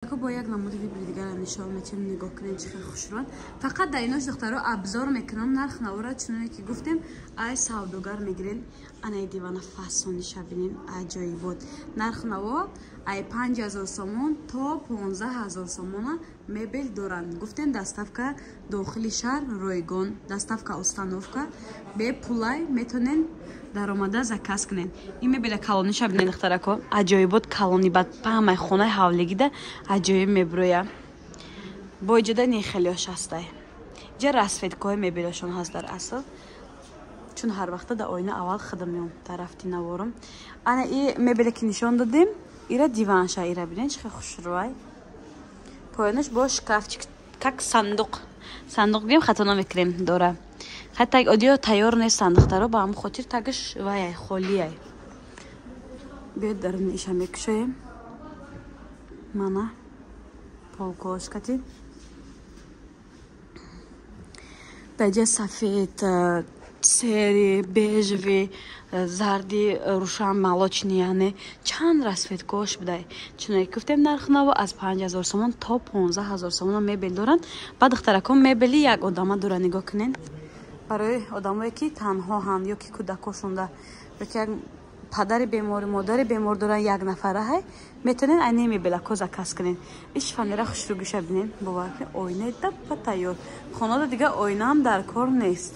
Бо як намуди мебели дигара нишон метиҳем. Нигоҳ кунед, чӣ хел хушрӯанд. Фақат дар инош, духтаро, обзор мекунам. Нарх навора, чуноне ки гуфтем, ай савдогар мегирен. Анаи дивана фасониша бинен, аҷоибот. Нарх наво ай 5000 сомон то 15 000 сомона мебел доранд. Гуфтем, доставка дохили шаҳр ройгон, доставка, установка бепулай, метонен даромада заказ кунед. Ин мебела калониша бинед, духтарако, аҷоибот, калони бад паҳмай хонаи ҳавлигида аҷоиб мебироя. Бо иҷода не хелеош ҳастай. Иҷа расцветкаҳои мебелашон ҳаст. Дар асл, чун ҳар вақта дар оина аввал худам меом тарафти наворум. Ана и мебеле ки нишон додем, ира диванша, ира бинед, чӣ хел хушрӯай. Поёнаш бо шкафчик, как сандуқ, сандуқ гӯем, хато намекунем, дора. Хай, одиё тайёр нестанд, духтаро, ба ҳамн хотир тагаш ваяй, холияй. Биёд, даруни иша мекушоем. Мана полкошкати даҷа сафед, серый, бежевый, зарди рӯшан, молочный, яъне чанд расцветкош будай. Чуноне ки гуфтем, нархнаво аз 5000 сомон то 15 000 сомона мебел доранд. Баъд, духтаракон, мебели як одама дора. Нигоҳ кунед, барои одамое ки танҳоҳанд ё ки кӯдакошонда, ё ки як падари бемори, модари бемор доранд, як нафара ҳай, метавонед айни мебелако заказ кунед. Иш фанера хушрӯгиша бинед, бовар кунед, оинаи даппа тайёр. Хонада дига оинаам дар кор нест.